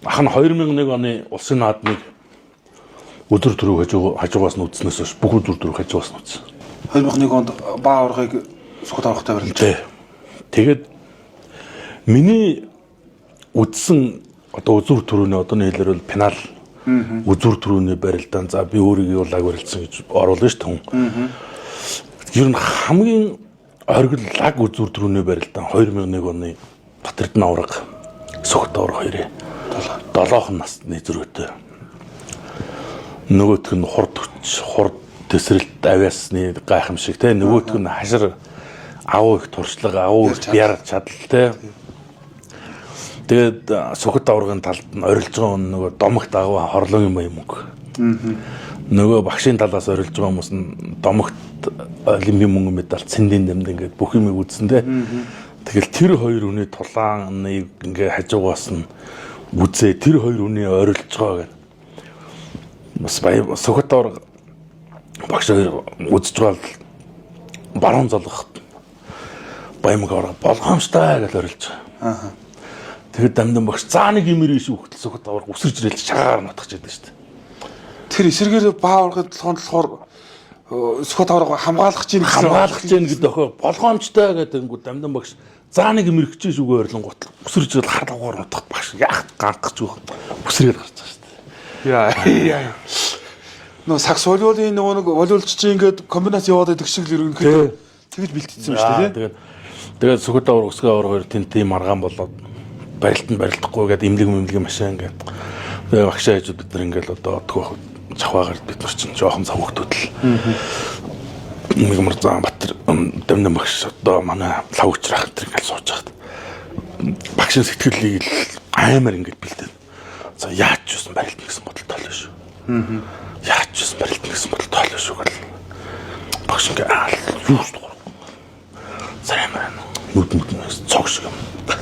Ах нь 2001 оны улсын наадмыг өдөр түрүү хажуугаас нь үзснээс хойш бүх өдөр түрүү хажуугаас нь үзсэн. 2001 онд баа аваргыг Сүхбат аваргатай барилж. Тий. Тэгээд миний үзсэн одоо үзүр түрүүний одооны хэлээр бол финал үзүр түрүүний барилдаан, за би өөрийгөө лаг барилдсан гэж оруулна шүү дээ хүн. Ер нь хамгийн оргил лаг үзүр түрүүний барилдаан 2001 оны Батэрдэн аварга, Сүхбат аварга хоёрын долоохон насны зөрүүтэй. Нөгөөх нь хурд хүч, хурд тэсрэлт авиасны гайхамшиг те, нөгөөх нь хашир агуу их туршлага, агуу их бяр чадал те. Тэгээд Сүхбат аваргын талд нь орилж байгаа хүн нөгөө домогт агуу хорлон юм юм мөнгө. Нөгөө багшийн талаас орилж байгаа хүмүүс нь домогт олимпийн мөнгө медаль, цэндийн дэмд ингээд бүх юмыг үзсэн те. Тэгэл тэр хоёр хүний тулааныг ингээ хажуугаас нь үзээ, тэр хоёр хүний орилж байгаа гэдэг. Бас баяр Сүхбат аварга багш хоёр үзэж байгаа л баруун золгох Баямаг аварга болгоомжтой гэж орилж байгаа. Тэгэд Дамдан багш заа нэг юм ирээ шүү хөтөл Сүхбат аварга үсэрч ирэл чагаар нутгах гэдэг шүү дээ. Тэр эсэргээр баа аваргын толгоонд болохоор Сүхбат аварга хамгаалах чинь гэсэн хамгаалах чинь гэдэг охоо болгоомжтой гэдэг ингүү Дамдан багш заа нэг юм ирэх чинь шүүгээ орилон гут үсэрч ирэл хар давгаар нутгах багш яах ганхах ч үсрээл гарч байгаа шүү дээ. Яа яа. Нөө сакс волейболын нөгөө нэг волейболч чинь ингээд комбинац яваад байдаг шиг л ерөнхийдөө тэгж бэлтгэсэн юм шүү дээ. Тэгээд Сүхбат аварга өсгөө аварга хоёр тент тийм маргаан болоод барилт нь барилдахгүй гэдэг имлэг имлэг машин ингээд тэгээ багшаа хажууд бид нар ингээд одоо одгоо чавхаагаар бид нар чинь жоохон цавхтууд л нэг мөр заа Батар Дамдан багш одоо манай лавгч рах энэ ингээд сууж хаад багшийн сэтгэлийг л амар ингээд бэлдэн. За яаж ч юусан барилдна гэсэн бодолтой л шүү. Яаж ч юусан барилдна гэсэн бодолтой л шүү гэл. Багш ингээд юу ч дуурах. Царай мөр нүд нүд цог шиг юм.